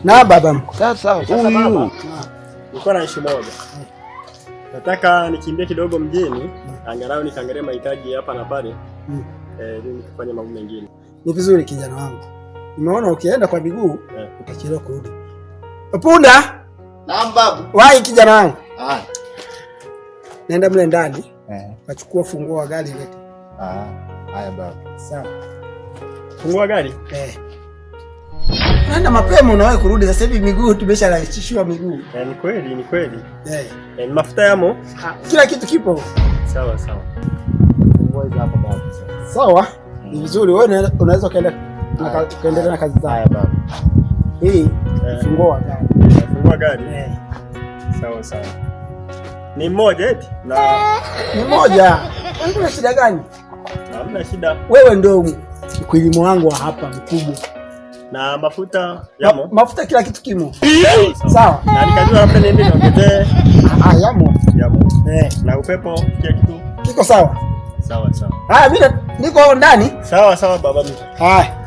Na baba mkwe. Sasa huyu Nilikuwa na issue moja. Nataka nikimbie kidogo mjini, angalau nikaangalia mahitaji hapa na pale. Ili nikafanye mambo mengine. Ni vizuri kijana wangu. Nimeona ukienda kwa miguu utachelewa kurudi. Punda! Naam babu. Wahi kijana wangu. Ah. Nenda mle ndani. Kachukua funguo wa gari lete. Ah, haya babu. Sawa. Funguo wa gari? Nenda mapema unawahi kurudi. Sasa hivi miguu tumesharahisishiwa miguu. Ni kweli, ni kweli. Mafuta yamo? Kila kitu kipo. Sawa, sawa. Funguo hizo hapa babu. Sawa. Ni vizuri wewe unaweza ukaendelea na kazi zako. Haya babu. Hii funguo wa gari. Funguo wa gari? Sawa, sawa. Ni mmoja eti? Na Ni mmoja. Una shida gani? Hamna shida. Wewe ndio mkulima wangu wa hapa mkubwa. Na mafuta yamo? Mafuta kila kitu kimo. Sawa. Na nikajua labda niende niongezee. Yamo. Yamo. Na upepo kila kitu kiko sawa. Sawa, sawa. Haya, mimi niko ndani. Sawa, sawa baba mtu. Haya.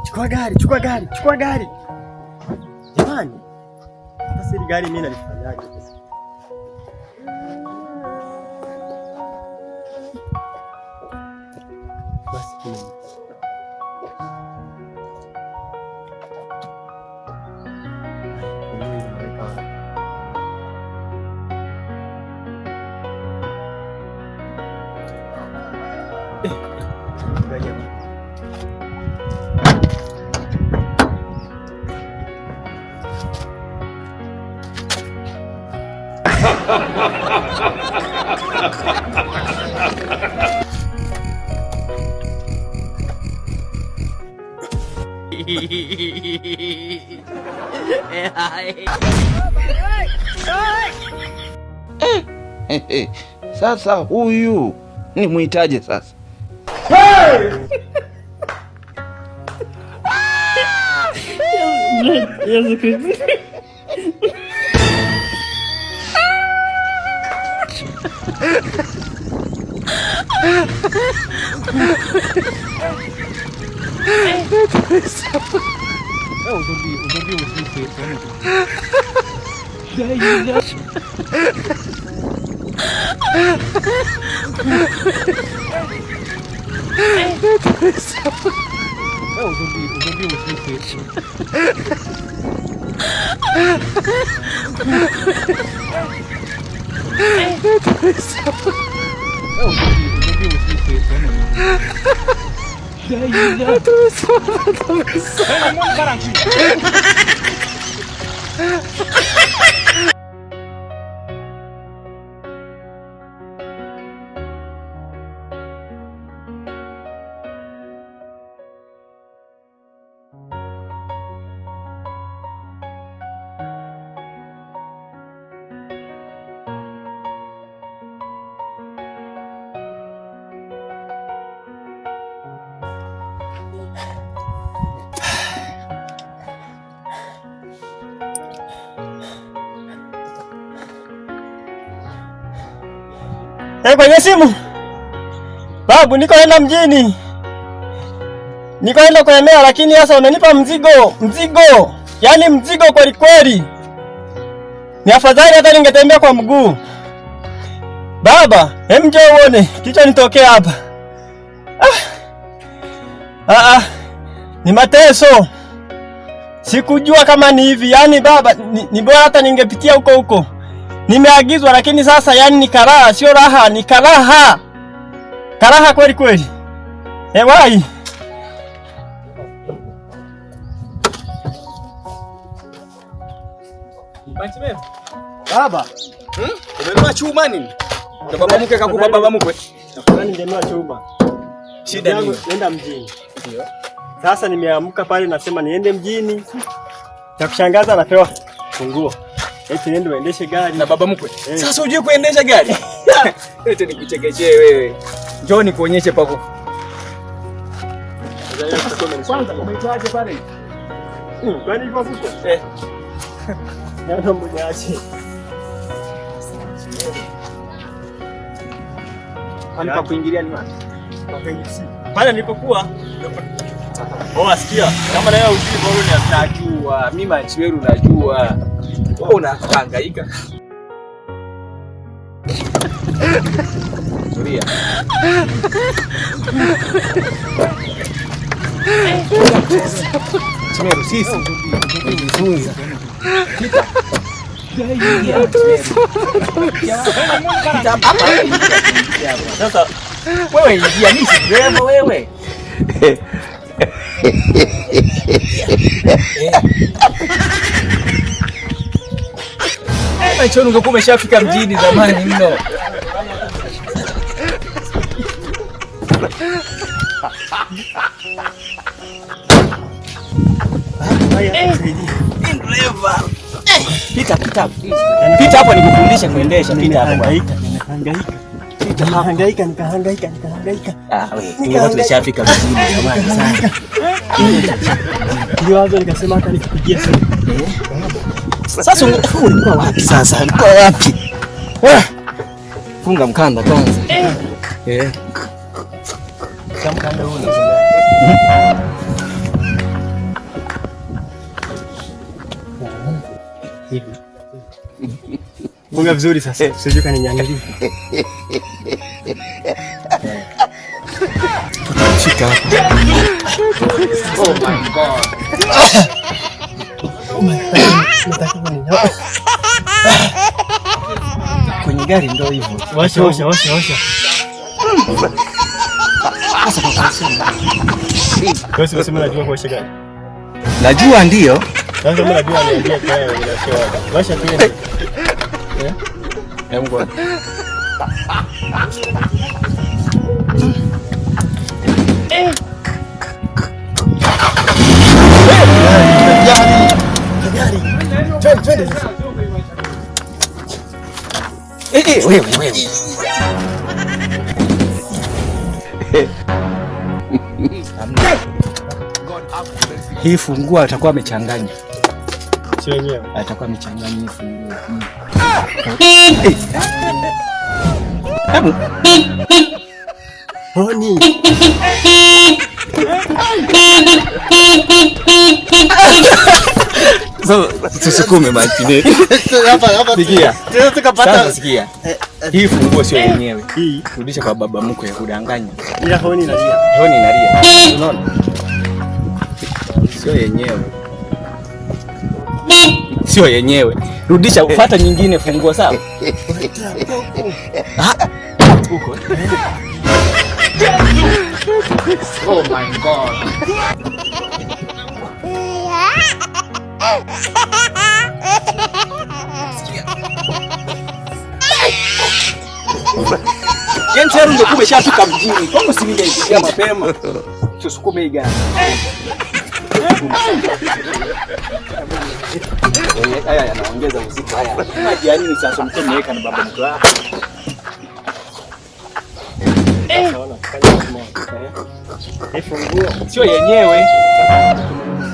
Chukua gari, chukua gari, chukua gari. Jamani. Sasa hili gari mimi nalifanyaje sasa? Basi kuna. Sasa huyu ni muitaje sasa? Hey! Yesu Kristo. Aujourd'hui aussi, c'est un autre. Aujourd'hui aussi, c'est. Aujourd'hui aussi, c'est un autre. Kwenye simu. Babu, niko enda mjini. Niko enda kuemea, lakini sasa unanipa mzigo, mzigo. Yaani mzigo kweli kweli. Ni afadhali hata ningetembea kwa mguu. Baba, hem njoo uone kichwa nitokea hapa. Ni mateso. Sikujua kama ni hivi. Yaani baba, ni bora hata ningepitia huko huko. Nimeagizwa lakini sasa yani ni karaha, sio raha, ni karaha. Karaha kweli kweli. Wai. Baba. Umenunua chuma nini? Na baba mkwe kakupa baba mkwe. Nafurani nimenunua chuma. Shida nini? Nenda mjini. Ndio. Sasa nimeamka pale nasema niende mjini. Cha kushangaza napewa funguo. Eti niende uendeshe gari. Na baba mkwe. Sasa hujui kuendesha gari? Eti nikuchekechee wewe. Njoo nikuonyeshe pako. Kwanza umeitwaje pale? Kwani ipo huko? Eh. Ndio mwenyeache. Kwani pa kuingilia ni wapi? Pale nilipokuwa. Oh, asikia. Kama leo ujui bora ni Najua, mimi machiweru najua. Wewe unahangaika. Tulia. Chimeru sisi tujifunza. Pita. Pita hapa. Sasa wewe ingia, mimi si dereva wewe. Machoni ungekuwa umeshafika mjini zamani mno. Pita, pita. Pita hapo nikufundishe kuendesha. Pita hapo. Nimehangaika. Nikahangaika, nikahangaika, nikahangaika. Ah, wewe, tungekuwa tumeshafika mjini zamani sana. Niliwaza nikasema hata nikupigia simu. Sasa ulikuwa wapi sasa? Ulikuwa wapi? Funga mkanda kwanza. Eh. Mkanda huu unasema. Hivi. Funga vizuri sasa. Usije kaninyang'anya. Shika hapo. Oh my God. Kwenye gari ndio hivyo. Washa, washa, washa, washa. Wewe unasema najua kuwasha gari. Najua ndio. Sasa mimi najua niambie kwa wewe unasha wapi. Washa tu. Eh? Hebu ngoja. Gari. Twende, twende sasa. Eh, wewe wewe. Hii funguo atakuwa amechanganya. Sio yenyewe. Atakuwa amechanganya hii funguo. Hebu. Honi. So, tusukume maji. Hapa hapa. Sikia. Tunaweza tukapata. Sasa sikia. Hii funguo sio yenyewe. Hii Rudisha kwa baba mkwe kudanganya. ila honi inalia. Honi inalia. Unaona? Sio yenyewe. Sio yenyewe. Rudisha, fuata nyingine funguo sawa? Ah, huko. Oh my God. Yaani tayari ungekuwa umeshafika mjini. Kwangu si ningeingia mapema. Tusukume hii gari. Haya yanaongeza uzito haya. Maji ya nini sasa mtu ameweka na baba mkwe wako? Hii funguo Sio yenyewe.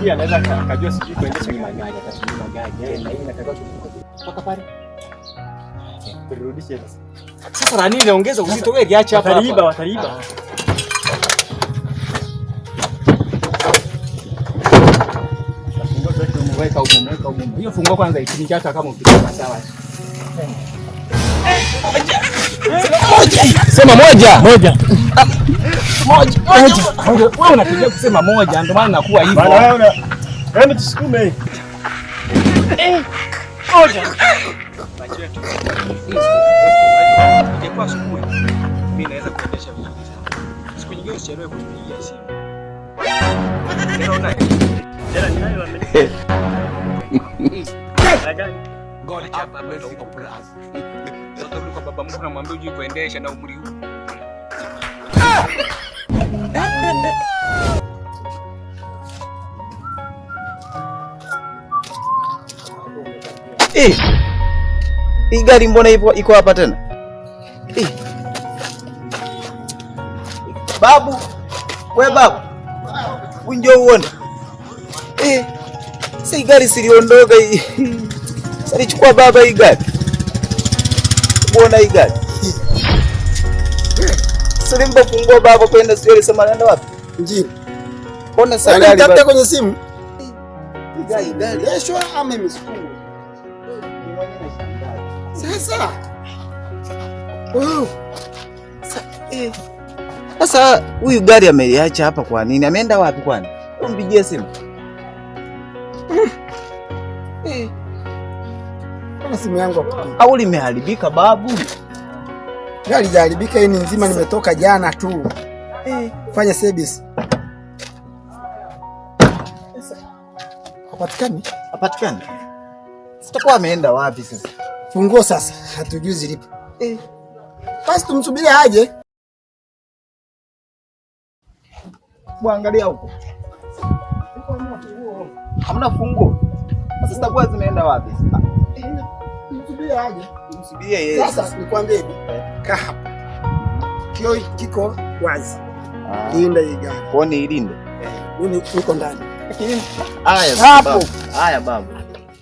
si anaweza akajua sijui kuendesha Magari atatumia magari. Na hii inatakiwa mpaka pale. Turudishe sasa. Sasa na nini inaongeza uzito wewe liache hapa Wataliba, hapa. wataliba. Weka umumu, weka umumu. Hiyo funguo kwanza itumike hata kama ukitoka sawa. Sema moja. Moja. Moja. Moja. Wewe unapiga kusema moja ndio maana nakuwa hivyo. Bana wewe una hebu tusukume. Moja. Ingekuwa asubuhi, mimi naweza kuendesha vizuri sana. Siku nyingine usichelewe kunipigia simu. Tena unaye. Tena ninayo ame. God have mercy upon us. Sasa kwa baba mkuu namwambia hujui kuendesha na umri huu. Eh. Hii gari mbona ipo iko hapa tena? Eh. Babu, we babu. Unjo uone. Eh. Sasa hii gari siliondoka hii. Salichukua baba hii gari. Mbona hii gari? Silimpa funguo baba kwenda sio alisema anaenda wapi? Mjini. Mbona sasa Yaani gari tafuta baba? kwenye simu. Hii gari. Imeendeshwa ama imesukumwa? Sasa. Oh, Sasa huyu gari ameliacha hapa kwa nini? Ameenda wapi kwani? Umpigie simu. Eh. mbona simu yangu hapo? Au limeharibika babu? Gari haijaharibika, hii ni nzima, nimetoka jana tu. Fanya service. Hapatikani. Hapatikani. Sitakuwa ameenda wapi sasa? Funguo sasa hatujui zilipo. Basi tumsubirie aje. Angalia huko. Hamna funguo. Sasa zitakuwa zimeenda wapi? Tumsubirie aje. Tumsubirie yeye. Sasa nikwambie hivi. Kaa hapa. Kioo kiko wazi. Ah, Linda hii gari. Kwa ni ilinde. Mimi niko ndani. Haya Hapo. babu. Haya babu.